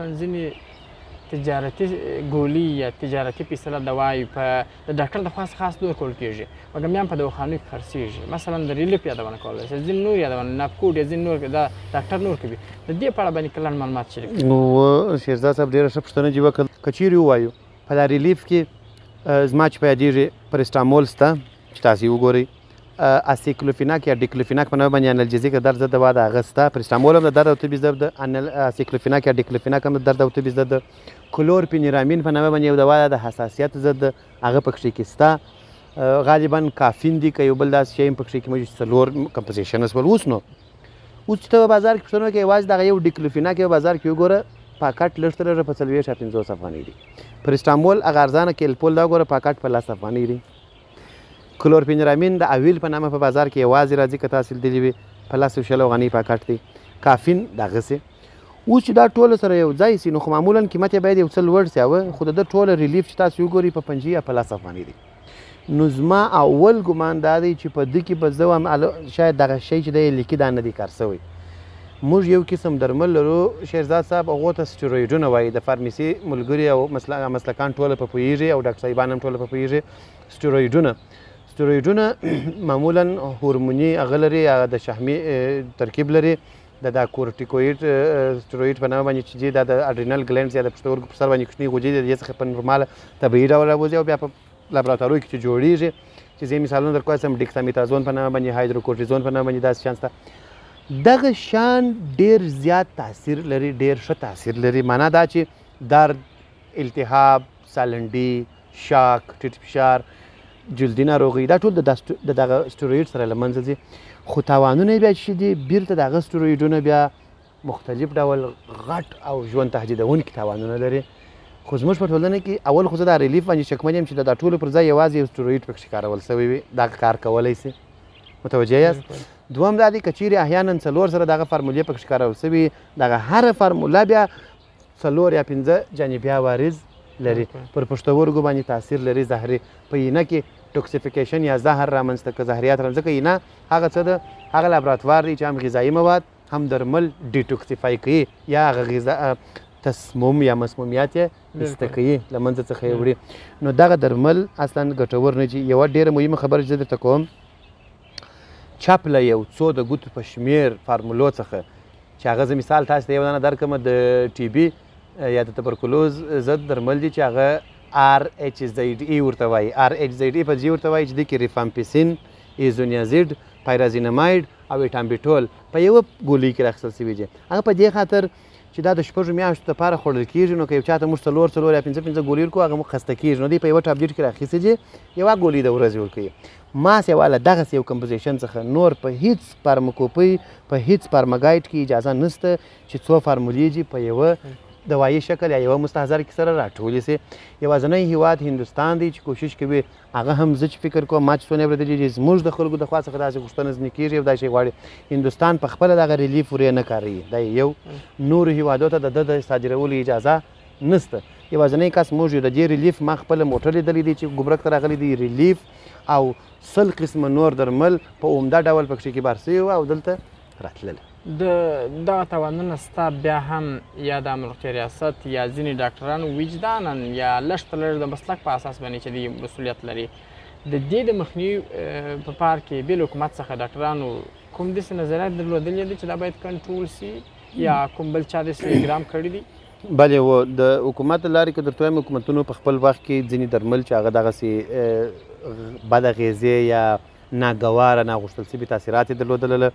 ځینې تجارتي ګولي یا تجارتي په دوايي په د ډاکټر د خوا څخه خاص نه ورکول کېږي، مګر بیا هم په دواخانو کې خرڅېږي. مثلا د ریلیف یادونه کولی شي، ځینې نور یادونه ناپکوډ یا ځینې نور دا ډاکټر نور کوي. د دې په اړه باندې که لنډ معلومات شریک کړئ. نو شیرزاد صاحب، ډېره ښه پوښتنه دې وکړه. که چیرې ووایو په دا ریلیف کې زما چې په یادېږي پرسټامول شته چې تاسې وګورئ، اسیکلوفیناک یا ډیکلوفیناک په نامه باندې انالجیزیک د درد ضد دوا ده، هغه شته. پرسټامول هم د درد او تبې ضد ده، اسیکلوفیناک یا ډیکلوفیناک هم د درد او تبې ضد ده، کلورپینیرامین په نامه باندې یو دوا ده د حساسیت ضد ده، هغه پکښې کې شته. غالبا کافین دي که یو بل داسې شی هم پکښې کې موجود، څلور کمپوزیشن شول. اوس نو اوس چې ته په بازار کې پوښتنه وکړې، یوازې دغه یو ډیکلوفیناک یو بازار کې وګوره، پاکټ لږ تر لږه په 40 یا 50 افغانۍ دی. پرسټامول هغه ارزانه کیلپول دا وګوره، پاکټ په 10 افغانۍ دی. کلورپینرامین د اویل په نامه په بازار کې یوازې راځي، که تاسې لیدلي وي، په 10 او 20 افغانۍ پاکټ دی. کافین دغسې. اوس چې دا ټوله سره یو ځای سي، نو خو معمولا قیمت یې باید یو څه لوړ سي، خو د ده ټوله ریلیف چې تاسې وګورئ په 5 یا په 10 افغانۍ دی. نو زما اول ګمان دا دی چې په ده کې به زه وایم شاید دغه شی چې دی لیکي دا نه دی کار سوی. موږ یو قسم درمل لرو شیرزاد صاحب، هغو ته سټیرویډونه وایي. د فارمیسي ملګري او مسلکان ټوله په پوهېږي او ډاکټر صاحبان هم ټوله په پوهېږي. سټیرویډونه معمولا هورموني هغه لري، هغه د شحمي ترکیب لري، د دا کورټیکویډ سټیرویډ په نامه باندې چې دي، دا د اډرینل ګلینډز یا د پښتورګو په سر باندې کوچنۍ غدې دي، د دې څخه په نورماله طبیعي ډول راوځي او بیا په لابراتوارو کې چې جوړېږي، چې زه یې مثالونه درکولی شم، ډیکسامیتازون په نامه باندې، هایدروکورټیزون په نامه باندې داسې شیان شته. دغه شیان ډېر زیات تاثیر لري، ډېر ښه تاثیر لري. معنا دا چې درد، التهاب، سالنډي، شاک، ټیټ فشار، جلدي ناروغۍ، دا ټول د دغه سټیرویډ سره له منځه ځي. خو تاوانونه یې بیا چې دي، بیرته د هغه سټیرویډونه بیا مختلف ډول غټ او ژوند تهدیدونکي تاوانونه لري. خو زموږ په ټولنه کې اول خو زه دا ریلیف باندې شکمن یم چې د دا ټولو پر ځای یوازې یو سټیرویډ پکښې کارول سوی وي، دا کار کولی سي. متوجه یاست؟ دوهم دا دی که چیرې احیانا څلور سره دغه فارمولې پکښې کارول سوي، دغه هره فارموله بیا 4 یا 5 جانبي عوارض لري، پر پښتورګو باندې تاثیر لري. زهري په اینه کې ټوکسیفیکیشن یا زهر رامنځته که زهریات رامنځته کوي. اینه هغه څه ده، هغه لابراتوار دی چې هم غذایي مواد هم درمل ډیټوکسیفای کوي، یا هغه غذا تسموم یا مسمومیت یې ایسته کوي، له منځه څخه یې وړي. نو دغه درمل اصلا ګټور نه دي. یوه ډېره مهمه خبره چې زه درته کوم، چپ له یو څو د ګوتو په شمېر فارمولو څخه چې هغه زه مثال تاسې ته یو دانه درکړم، د ټي بي یا د تبرکلوز ضد درمل دي چې هغه آر اچ زیډ ای ورته وایي. آر اچ زیډ ای په جی ورته وایي، چې دې کې ریفامپیسین، ایزونیازیډ، پایرازینامایډ او ایټامبیټول په یوه ګولۍ کې راخیستل شوي دي. هغه په دې خاطر چې دا د 6 میاشتو لپاره خوړل کېږي، نو که یو چاته موږ 4 4 یا 5 5 ګولۍ ورکړو، هغه موږ خسته کېږي. نو دوی په یوه ټابلیټ کې راخیستي دي، یوه ګولۍ د ورځې ورکوي. ما سوا له دغسې یو کمپوزیشن څخه نور په هیڅ فارماکوپۍ، په هیڅ فارماګایډ کې اجازه نشته چې څو فارمولې دي په یوه دوایي شکل یا یوه مستحضر کې سره راټولې سي. یوازنی هیواد هندوستان دی چې کوشش کوي، هغه هم زه چې فکر کوم، ما چې څونه اورېدلي دي، زموږ د خلکو د خوا څخه داسې غوښتنه ځینې کېږي او دا شی غواړي. هندوستان په خپله دغه ریلیف ورې نه کاروي، دا یو نورو هیوادو ته د ده د صادرولو اجازه نشته. یوازنی کس موږ یو. د دې ریلیف ما خپله موټر لیدلی دی چې ګمرک ته راغلی دی، ریلیف او 100 قسمه نور درمل په عمده ډول پکښې کې بار سوي وو او دلته راتلل. د دغه تاوانونه ستا بیا هم یا د عامې ریاست یا ځینې ډاکټرانو وجداناً یا لږ تر لږه د مسلک په اساس باندې چې دوی مسؤلیت لري، د دې د مخنیوي په پار کې بې له حکومت څخه ډاکټرانو کوم داسې نظریات درلودلي دي چې دا باید کنټرول سي، یا کوم بل چا داسې اقدام کړی دی؟ بله، و د حکومت له لارې که درته وایم، حکومتونو په خپل وخت کې ځینې درمل چې هغه دغسې بده غیزې یا ناګواره ناغوښتل سوي تاثیرات یې درلودله،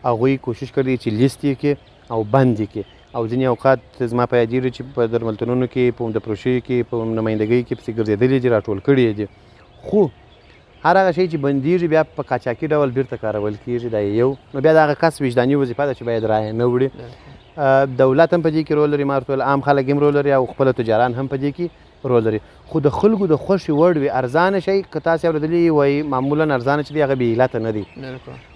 هغوی کوشش کړی چې لیست یې کړي او بند یې کړي. او ځینې اوقات زما په یادېږي چې په درملتونونو کې، په عمده فروشیو کې، په نمایندګۍ کې پسې ګرځېدلي دي، راټول کړي یې دي. خو هر هغه شی چې بندېږي بیا په قاچاقي ډول بیرته کارول کېږي، دا یو. نو بیا د هغه کس وجداني وظیفه ده چې باید رایه نه وړي. دولت هم په دې کې رول لري، ما ورته وویل عام خلک هم رول لري او خپله تجاران هم په دې کې رول لري. خو د خلکو د خوښې وړ وي، ارزانه شی که تاسې اورېدلي وایي، معمولا ارزانه چې دی هغه بې علته نه دی.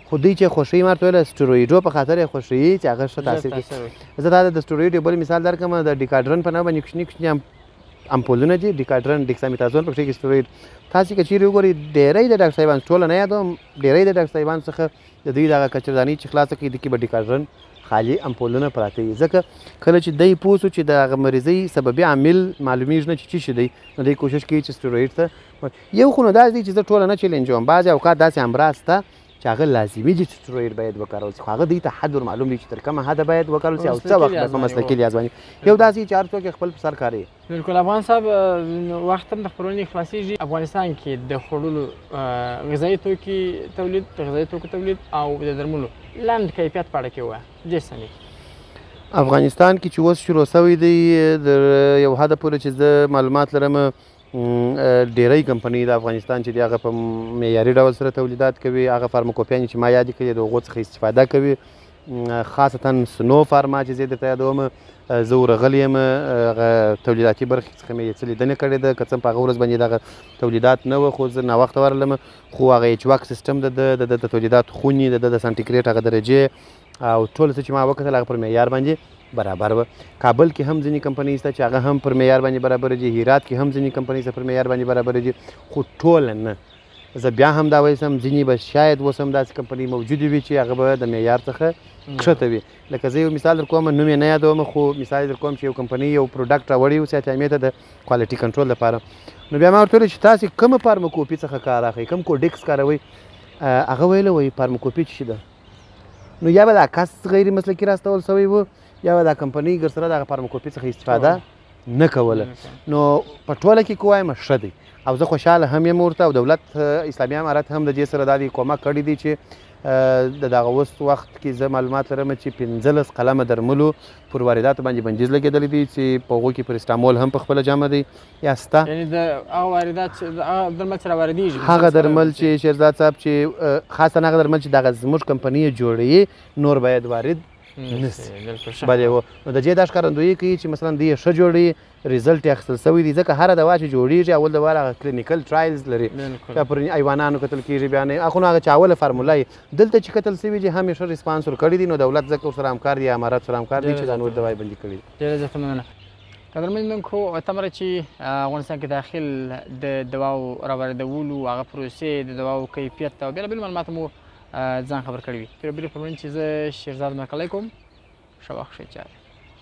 خو دوی چې خوښوي، ما ورته وویل سټرویډو په خاطر یې خوښوي چې هغه ښه تاثیر کوي. زه تا ته د سټرویډ یو بل مثال درکړم، د ډیکاډرن په نامه باندې کوچني کوچني امپولونه دي، ډیکاډرن، ډیکسامیتازون پکې کې سټروید. تاسې که چیرې وګورئ ډېری د ډاکټر صاحبان، ټوله نه یادوم، ډېری د ډاکټر صاحبان څخه د دوی دغه کچردانۍ چې خلاصه کړي دکې به ډیکاډرن خالي امپولونه پراته وي، ځکه کله چې دی پوه سو چې د هغه مریضۍ سببي عامل معلومیږي نه چې څه شي دی، نو دی کوشش کوي چې سټروید ته یو خو نو داسې دی چې زه ټوله نه چیلنجوم، بعضې اوقات داسې امراض شته چې هغه لازمي دي چې سټروید باید وکارول شي، خو هغه دوی ته حد ور معلوم دی چې تر کومه حده باید وکارول شي او څه وخت په مسلکي لحاظ باندې. یو داسې چې هر څوک یې خپل په سر کاروي. بالکل افغان صاحب، وخت هم د خپرونې خلاصېږي. افغانستان کې د خوړلو غذایي توکي تولید، د غذایي توکو تولید او د درملو لنډ کیفیت په اړه کې ووایه دېرش ثانیې. افغانستان کې چې اوس شروع شوی دی د یو حده پورې چې زه معلومات لرم، ډیری کمپنۍ د افغانستان چې دی هغه په معیاري ډول سره تولیدات کوي، هغه فارماکوپیانې چې ما یادې کړې د هغو څخه استفاده کوي، خاصتا سنو فارما چې زه درته یادوم، زه ورغلی یم، هغه تولیداتي برخې څخه مې یې څه لیدنه کړې ده، که څه هم په هغه ورځ باندې دغه تولیدات نه وه، خو زه ناوخته ورغلم، خو هغه HVAC سیستم د ده، د ده د تولیدات خونې، د ده د سانټیګریټ هغه درجې او ټول څه چې ما وکتل هغه پر معیار باندې برابر وه. کابل کې هم ځینې کمپنۍ شته چې هغه هم پر معیار باندې برابر دي، هرات کې هم ځینې کمپنۍ شته پر معیار باندې برابر دي، خو ټوله نه. زه بیا هم دا وایسم ځینې به شاید اوس هم داسې کمپنۍ موجودې وي چې هغه به د معیار څخه کښته وي. لکه زه یو مثال در کوم، نوم یې نه یادوم، خو مثال یې در کوم چې یو کمپنۍ یو product راوړی و صحت عامې ته د quality control لپاره، نو بیا ما ورته وویل چې تاسې کومه فارماکوپي څخه کار اخلئ، کوم کوډکس کاروئ؟ هغه ویل وایي فارماکوپي څه شي ده؟ نو یا به دا کس غیر مسلکي راستول شوی و، یا به دا کمپنۍ ګرسره دغه فارماکوپي څخه استفاده نه کوله. نو په ټوله کې که وایم ښه دی او زه خوشحاله هم یم ورته، او دولت اسلامي امارت هم د دې سره دا دی کومک کړی دی چې د دغه اوس وخت کې زه معلومات لرم چې 15 قلمه درملو پر وارداتو باندې بندیز لګېدلی دی چې په هغو کې پرسټامول هم په خپله جامه دی یا سته، یعنې د هغه واردات چې هغه درمل چې راواردېږي، هغه درمل چې شیرزاد صاحب چې خاصا هغه درمل چې دغه زموږ کمپنۍ یې جوړوي نور باید وارد نه سي. بله و نو د دې دا ښکارندویي کوي چې مثلا دوی یې ښه جوړوي، result یې اخیستل شوی دی، ځکه هره دوا چې جوړېږي اول د واره هغه clinical trials لري، بیا پر ایوانانو کتل کېږي، بیا نه هغه نو هغه چې اوله فارموله یې دلته چې کتل شوي دي هم یې ښه response ورکړی دی، نو دولت ځکه ورسره همکار دی، امارت سره همکار دی چې دا نور دوايي بندي کړي. ډېره زیاته مننه. قدرمن لیدونکو، تمه ده چې افغانستان کې داخل د دواو راواردولو هغه پروسې، د دواو کیفیت او بېلابېلو معلوماتو مو ځان خبر کړی وي. تر بلې خپرونې چې زه شیرزاد مرکلی کوم، ښه وخت ښې چارې.